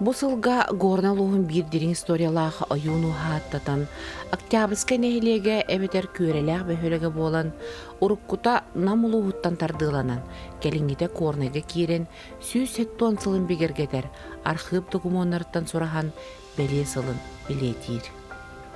Бу сылга Горнай улууһун биир дириҥ историялаах ойуун уһааттатан, Октябрьскай нэһилиэгэ эбэтэр Күөрэлээх бөһүөлэгэ буолан, уруккута Нам улууһуттан тардыыланан, кэлиҥҥитэ Горнайга киирэн, 170 сылын бигэргэтэр архыып докумуоннарыттан сураһан бэлиэ сылын билиэтиир.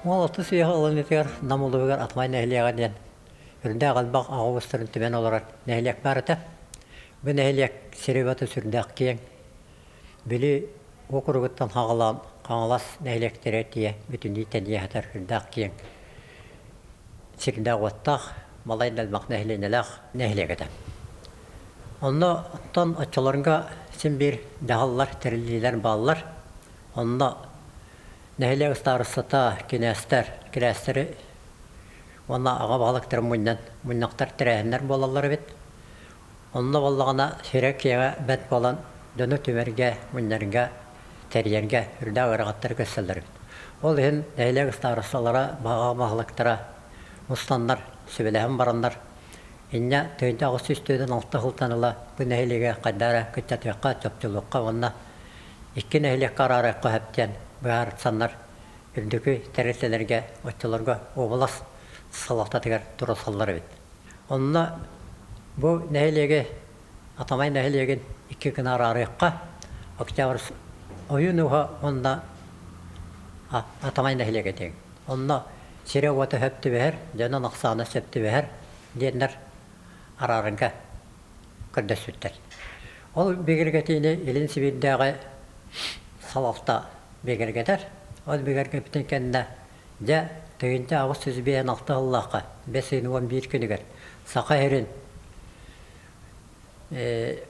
Уол алтыс үйэ ылынытыгар Нам улууһугар Атмай нэһилиэгэ диэн үрдээх элбэх аҕа уустарын түмэн олорор нэһилиэк баар этэ. Бу нэһилиэк сири-уоту сүрдээх киэҥ, Бүлүү уокуругуттан хаҕылаан Хаҥалас нэһилиэктэрэ тиийэ бүтүннүү тэнийэ сытар сүрдээх киэҥ сирдээх-уоттаах, балай да элбэх нэһилиэнньэлээх нэһилиэк этэ. Онно оттон оччолорго син биир дьаһаллар, тэриллиилэр бааллар. Онно нэһилиэк ыстаарыстата, кинээстэр, кирээстэри уонна аҕа баһылыктарын мунньан мунньахтар тэрээһиннэр буолаллар эбит. Онно буоллаҕына сирэ киэҥэ бэрт буолан дьону түмэргэ, мунньарга, тэрийэргэ үрдээх ыарахаттары көрсөллөр эбит. Ол иһин нэһилиэк ыстаарысталара, баҕа баһылыктара мустаннар, сүбэлэһэн бараннар, инньэ 1846 сылтан ыла бу нэһилиэги хайдах эрэ кыччатыахха, чопчулуохха уонна икки нэһилиэккэ араарыахха сөп диэн быһаарсаннар үрдүкү тэрилтэлэргэ оччолорго уобалас салалтатыгар туруорсаллар эбит. Онно бу нэһилиэги Атамай нэһилиэгин икки гына араарыахха, Октябрь ойуун ууһа уонна Атамай нэһилиэгэ диэн. Онно сирэ-уота сөп түбэһэр, дьонун ахсаана сөп түбэһэр диэннэр араарарга көрдөспүттэр. Ол бигэргэтиини Илин Сибиирдээҕи салалта бигэргэтэр. Ол бигэргэппитин кэннэ Дьэ, 1856 сыллаахха бэс ыйын 11 күнүгэр Саха сирин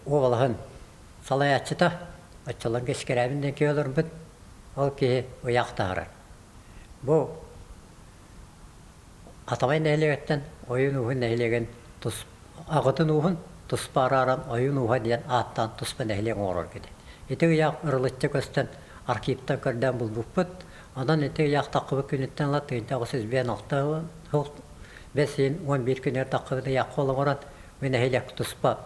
уобалаһын салайааччыта, оччолорго Искирээбин диэн киһи олорбут, ол киһи ыйаах таһаарар. Бу Атамай нэһилиэгиттэн Ойуун ууһун нэһилиэгин тус аҕатын ууһун туспа арааран Ойуун ууһа диэн ааттаан туспа нэһилиэк оҥорорго диэн. Ити ыйаах ырылыччы көстөн архивтан көрдөөн булбуппут. Онон ити ыйаах таххыбыт күнүттэн ыла 1956 сыл бэс ыйын 11 күнүгэр таххыбыт ыйаахха олоҕуран бу нэһилиэк туспа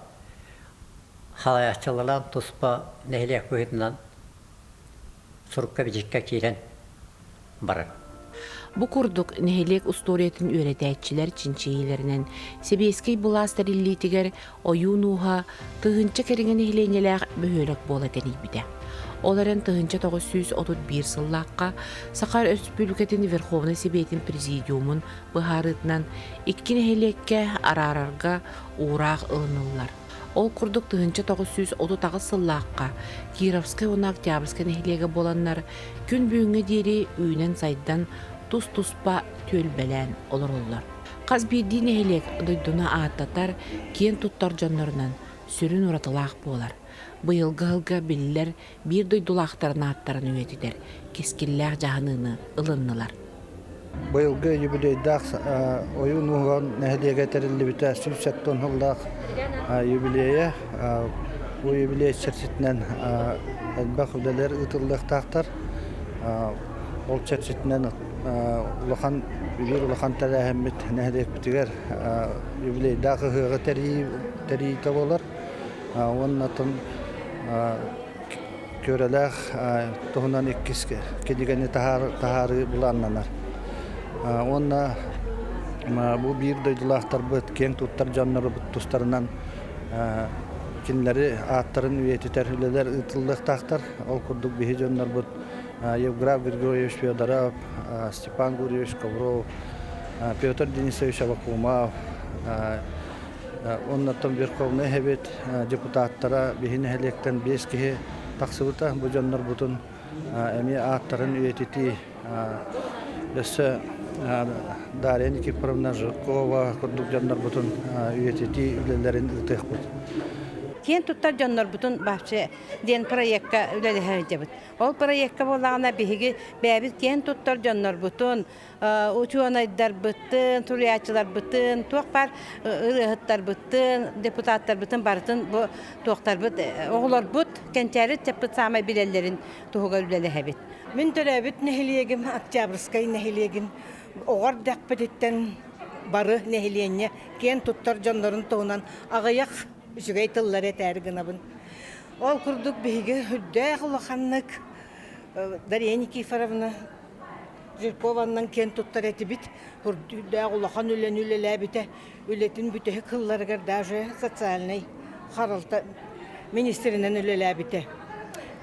салайааччыларынан туспа нэһилиэк быһыытынан сурукка-бичиккэ киирэн барар. Бу курдук, нэһилиэк устуоруйатын үөрэтээччилэр чинчийиилэринэн, сэбиэскэй былаас тэриллиитигэр ойуун ууһа тыһыынча кэриҥэ нэһилиэнньэлээх бөһүөлэк буола тэнийбитэ. Ол эрэн 1931 сыллаахха Саха Өрөспүүбүлүкэтин Верховнай Сэбиэтин Президиумун быһаарыытынан икки нэһилиэккэ араарарга уураах ылыныллар. Ол курдук 1938 сыллаахха Кировскай уонна Октябрьскай нэһилиэгэ буоланнар күн бүгүҥҥэ диэри үүнэн-сайдан тус-туспа түөлбэлээн олороллор. Хас биирдии нэһилиэк дойдуну ааттатар, киэн туттар дьоннорунан сүрүн уратылаах буолар. Быйылгы сылга биллэр биир дойдулаахтарын ааттарын үйэтитэр кэскиллээх дьаһаныыны ылыннылар. Быйылгы юбилейдаах Ойуун ууһугар нэһилиэгэ тэриллибитэ 170 сыллаах юбилейа. Бу юбилей чэрчитинэн элбэх үлэлэр ыытыллыахтаахтар. Ол чэрчитинэн улахан биир улахан тэрээһиммит нэһилиэкпитигэр юбилейдаах ыһыаҕы тэрийиитэ буолар. Уонна Күөрэлээх туһунан иккис кинигэни таһаарыы былааннанар. Уонна бу биир дойдулаахтарбыт, киэҥ туттар дьоннорбут тустарынан кинилэри ааттарын үйэтитэр үлэлэр ыытыллыахтаахтар. Ол курдук биһи дьоннорбут Евграф Григорьевич Федоров, Степан Гурьевич Ковров, Петр Денисович Авакумов, Оннуттан Верховнай эһэбит депутаттара биһи нэһилиэктэн биэс киһи тахсыбыта. Бу дьоннорбутун эмиэ ааттарын үйэтитии өссө Дарья Никифоровна Жиркова курдук дьоннорбутун үйэтитии үлэлэрин ыытыахпыт. Киэн туттар дьоннорбутун вообще диэн проекка үлэлэһэ сылдьабыт. Ол проекка буоллаҕына биһиги бэйэбит киэн туттар дьоннорбутун учуонайдарбытын, суруйааччыларбытын, туох баар ырыаһыттарбытын, депутаттарбытын барытын бу туохтарбыт оҕолорбут кэнчээри ыччаппыт саамай билэллэрин туһугар үлэлэһэбит. Мин төрөөбүт нэһилиэгим Октябрьскай нэһилиэгин оҕо эрдэхпититтэн бары нэһилиэнньэ киэн туттар дьоннорун туһунан аҕыйах үчүгэй тыллары этээри гынабын. Ол курдук биһиги үрдээх улаханнык. Дария Никифоровна Жиркованнан киэн туттар этибит. Үрдээх улахан үлэни үлэлээбитэ. Үлэтин бүтэһик сылларыгар даже социальнай харалта министринэн үлэлээбитэ.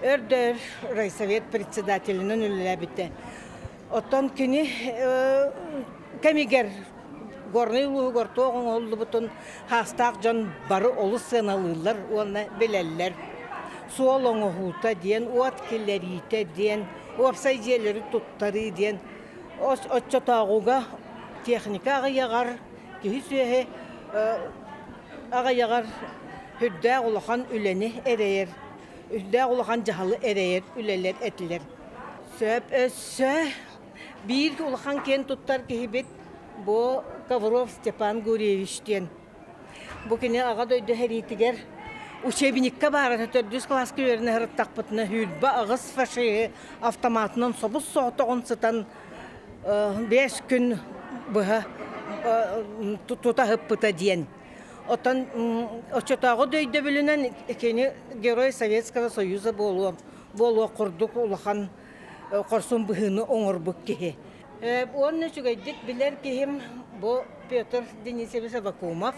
Өрдөр райсовет председателинэн үлэлээбитэ. Оттон кини кэмигэр Горнай улууһугар туох оҥоһуллубутун хаастаах дьон бары олус сыаналыыллар уонна билэллэр. Суол оҥоһуута диэн, уот киллэриитэ диэн, уопсай дьиэлэри туттарыы диэн оччотооҕуга техника аҕыйаҕар, киһи-сүөһү аҕыйаҕар сүрдээх улахан үлэни эрэйэр, үрдээх улахан дьаһалы эрэйэр үлэлэр этилэр. Сөп өссө биир улахан киэн туттар киһибит бу Ковров Степан Гурьевич диэн. Бу кини Аҕа дойду сэриитигэр учебникка баара төрдүс кылааска үөрэнэ сырыттахпытына 28 фашиһы автоматынан собус соҕотоҕун сытан 5 күн быһа тута ыппыта диэн. Оттон оччотооҕу да өйдөбүлүнэн кини Герой Советского Союза буолуо буолуох курдук улахан хорсун быһыыны оҥорбут киһи. Уонна үчүгэйдик билэр киһим бу Петр Денисович Аввакумов.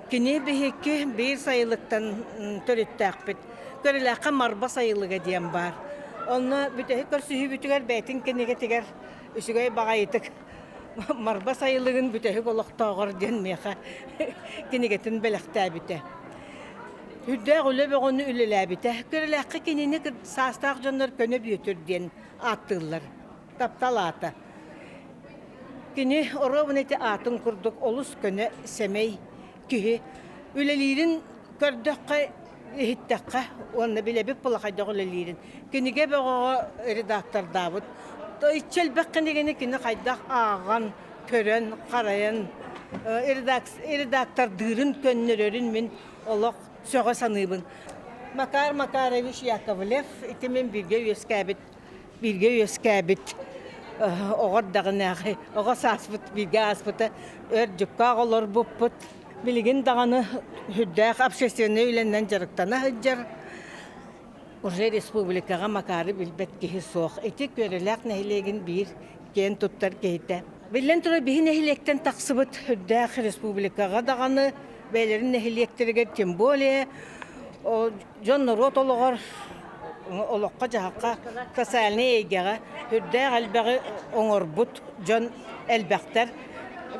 Кини биһикки биир сайылыктан төрүттээхпит. Көрүлээххэ Марба сайылыга диэн баар. Онно бүтэһик көрсүһүүбүтүгэр бэйэтин кинигэтигэр үчүгэй баҕайытык Марба сайылыгын бүтэһик олохтооҕор диэн миэхэ кинигэтин бэлэхтээбитэ. Үрдээх үлэ бөҕөнү үлэлээбитэ. Көрүлээххэ кинини саастаах дьоннор Көнө Бүөтүр диэн ааттыыллар. Таптал аата. Кини оруобуна ити аатын курдук олус көнө, сэмэй киһи. Үлэлиирин көрдөххө, иһиттэххэ уонна билэбит була хайдах үлэлиирин. Кинигэ бөҕөҕө редактордаабыт. Иччи элбэх кинигэни кини хайдах ааҕан, көрөн, харайан редактордыырын, көннөрөрүн мин олох сөҕө саныыбын. Макар Макарович Яковлев ити мин бииргэ үөскээбит бииргэ үөскээбит оҕо эрдэҕинээҕи оҕо сааспыт бииргэ ааспыта өр дьуккаах олорбуппут. Билигин даҕаны сүрдээх общественнай үлэнэн дьарыктана сылдьар. Уже республикаҕа Макары билбэт киһи суох. Ити Күөрэлээх нэһилиэгин биир киэн туттар киһитэ. Биллэн турар, биһи нэһилиэктэн тахсыбыт үрдээх республикаҕа даҕаны, бэйэлэрин нэһилиэктэригэр тем более дьон норуот олоҕор олоххо-дьаһахха социальнай эйгэҕэ үрдээх элбэҕи оҥорбут дьон элбэхтэр.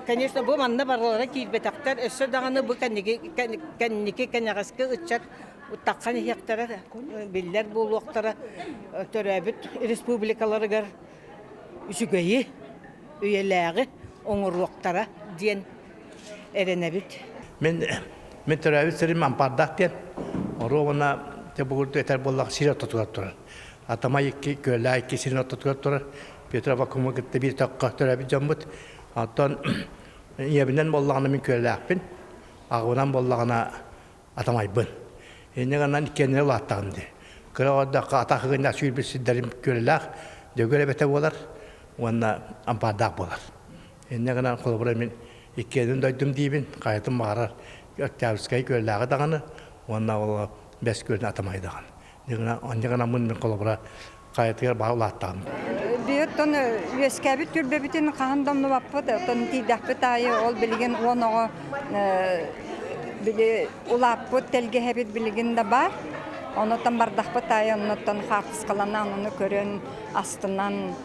Конечно, бу манна барылара киирбэтэхтэр, өссө даҕаны бу кэнники кэнники кэнэҕэски ыччат таххан иһиэхтэрэ, биллэр буолуохтара төрөөбүт республикаларыгар үчүгэйи, үйэлээҕи оҥоруохтара диэн эрэнэбит. Мин мин төрөөбүт сирим Ампаардаах диэн. Оруобуна те бугурду этэр буоллах сир ортотугар турар. Атамай икки Күөлээх икки сирин ортотугар турар. Петр Аввакумы кытта биир токко төрөөбүт дьоммут. Оттон ийэбинэн буоллаҕына мин Күөлээхпин, аҕабынан буоллаҕына Атамайбын. Инньэ гынан иккиэннэрэ улааттаҕым дии. Кыра оҕордоххо атах ыгынньах сүүрбүт сирдэрим Күөлээх, Дөгүөр эбэтэ буолар уонна Ампаардаах буолар. Инньэ гынан холобура мин иккиэнин дойдум диибин, хайатын баҕарар Октябрьскай күөллээҕи даҕаны уонна ол Бэс күөлүн Атамай даҕаны. Онньа гынаммын мин холобура хайатыгар баа улааттаҕым. Биһиттон үөскээбит түрбэбитин хаһан да умнубаппыт, оттон тиийдэхпит аайы ол билигин уон оҕо били улааппыт тэлгэһэбит билигин да баар. Онуттан бардахпыт аайы оннуттан хаартыскаланан, ону көрөн, астынан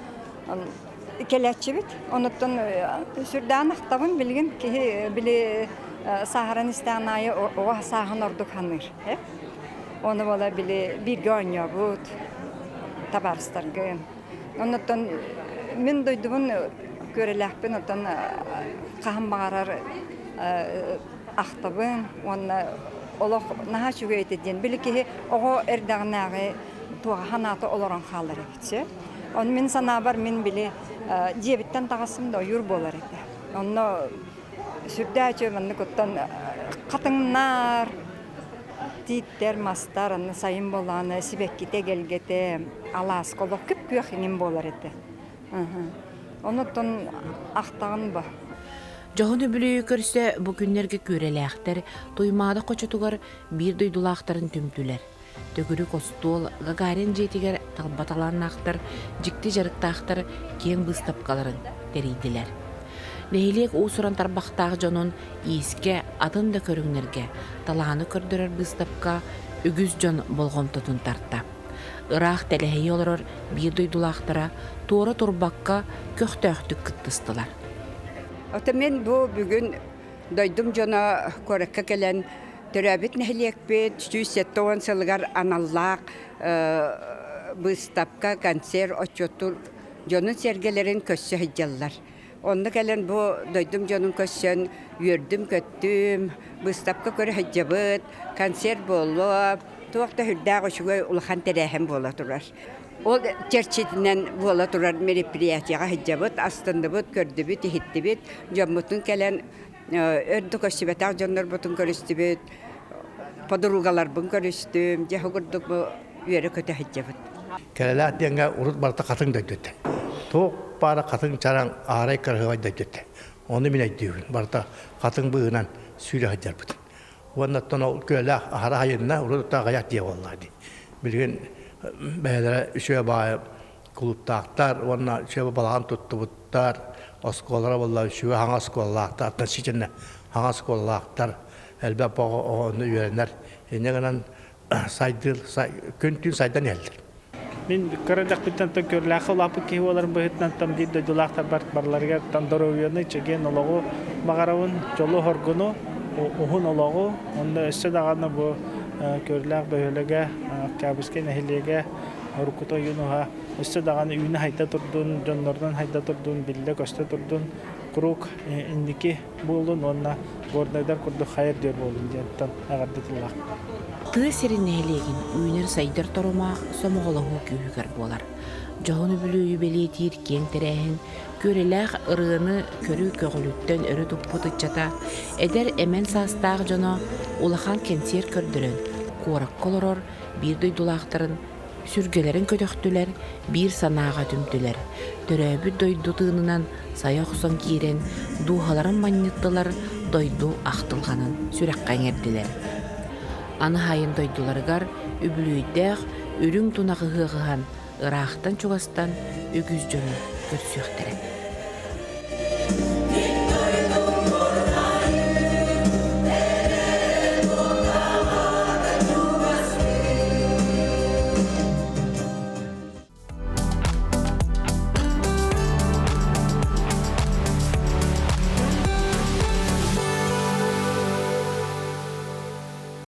кэлээччибит. Онуттан сүрдээн ахтабын билигин киһи били сааһыран истэҕин аайы оҕо сааһын ордук саныыр. Ону буола били бииргэ оонньообут табаарыстаргын. Оннуттан мин дойдубун күөрэлээхпин оттон хаһан баҕарар ахтабын уонна олох наһаа үчүгэй этэ диэн. Били киһи оҕо эрдэҕинээҕи туоҕа санаата олорон хаалар эбит сөп. Ону мин санаабар мин били дьиэбиттэн таҕыстым да ойуур буолар этэ. Онно сүрдээх үчүгэй маннык оттон хатыҥнар, тииттэр, мастар, аны сайын буоллаҕына сибэккитэ, эгэлгэтэ, алааска олох күп-күөх иҥин буолар этэ. Онуттан ахтаҕын ба. Дьоһун үбүлүөйү көрсө бу күннэргэ күөрэлээхтэр Туймаада хочотугар биир дойдулаахтарын түмтүлэр. Төгүрүк остуол Гагарин дьиэтигэр талба талааннаахтар, дьикти дьарыктаахтар киэҥ быыстапкаларын тэрийдилэр. Нэһилиэк уус-уран тарбахтаах дьонун иискэ, атын да көрүҥнэргэ талааны көрдөрөр быыстапка үгүс дьон болҕомтотун тарта. Ыраах тэлэһийэ олорор биир дойдулаахтара туора турбакка көхтөөхтүк кыттыстылар. Ото мен бу бүгүн дойдум дьоно куоракка кэлэн төрөөбүт нэһилиэкпит 170 сылыгар аналлаах быыстапка, концерт отчуоттуур дьонун сэргэлэрин көрсө сылдьаллар. Онно кэлэн бу дойдум дьонун көрсөн үөрдүм-көттүм, быыстапка көрө сылдьабыт, концерт буолуо, туох да сүрдээх үчүгэй улахан тэрээһин буола турар. Ол чэрчитинэн буола турар мероприятиеҕа сылдьабыт, астынныбыт, көрдүбүт, иһиттибит, дьоммутун кэлэн өр да көрсүбэтэх дьоннорбутун көрүстүбүт, подругаларбын көрүстүм, дьэ курдук бу үөрэ-көтө сылдьабыт. Кэрэлээх диэҥҥэ урут барыта хатыҥ дойду этэ. Туох баара хатыҥ чараҥ аарай кыраһыабай дойду этэ. Ону мин өйдүүбүн. Барыта хатыҥ быыһынан сүүрэ сылдьарбыт. Уонна оттон ол күөлээх аһара айынна, урут оттон аҕыйах дьиэ буолла дии. Билигин бэйэлэрэ үчүгэй баайы кулууптаахтар уонна үчүгэй балаҕан туттубуттар, оскуолалара буолла үчүгэй хаҥас оскуолалаахтар, относительно хаҥас оскуолалаахтар, элбэх оҕону үөрэнэр. Инньэ гынан сайдыы күн-түүн сайдан иһэллэр. Мин кыра эрдэхпиттэн көрүлээххэ улааппыт киһи буоларым быһыытынан там биир дойдулаахтар барыларыгар там доруобуйаны, чэгиэн олоҕу баҕарабын, дьолу-соргуну, уһун олоҕу. Онно өссө даҕаны бу Көрүлээх бөһүөлэгэ, Октябрьскай нэһилиэгэ, уруккута ойуун өссө даҕаны үүнэ-хайда турдун, дьоннорунан хайда турдун, биллэ-көстө турдун, куруук инники буоллун уонна горнайдар курдук хайа үрдүөр буоллун диэн эҕэрдэ тыллаах. Тыа сирин нэһилиэгин үүнэр-сайдар торума сомоҕолоһуу күүһүгэр буолар. Дьоһун үбүлүөйү бэлиэтиир киэҥ тэрээһин күөрэлээх ырыаны көрүү көҕүлүттэн өрө туппут ыччата, эдэр эмэн саастаах дьоно улахан кэнсиэр көрдөрөн, куоракка олорор биир дойдулаахтарын сүргэлэрин көтөхтүлэр, биир санааҕа түмтүлэр, төрөөбүт дойду тыынынан сайа охсон киирэн, дууһаларын манньыттылар, дойду ахтылҕанын сүрэххэ иҥэрдилэр. Аны хайын дойдуларыгар үбүлүөйдээх үрүҥ тунах ыһыах ыһан, ыраахтан-чугастан үгүс дьону көрсүөхтэрэ.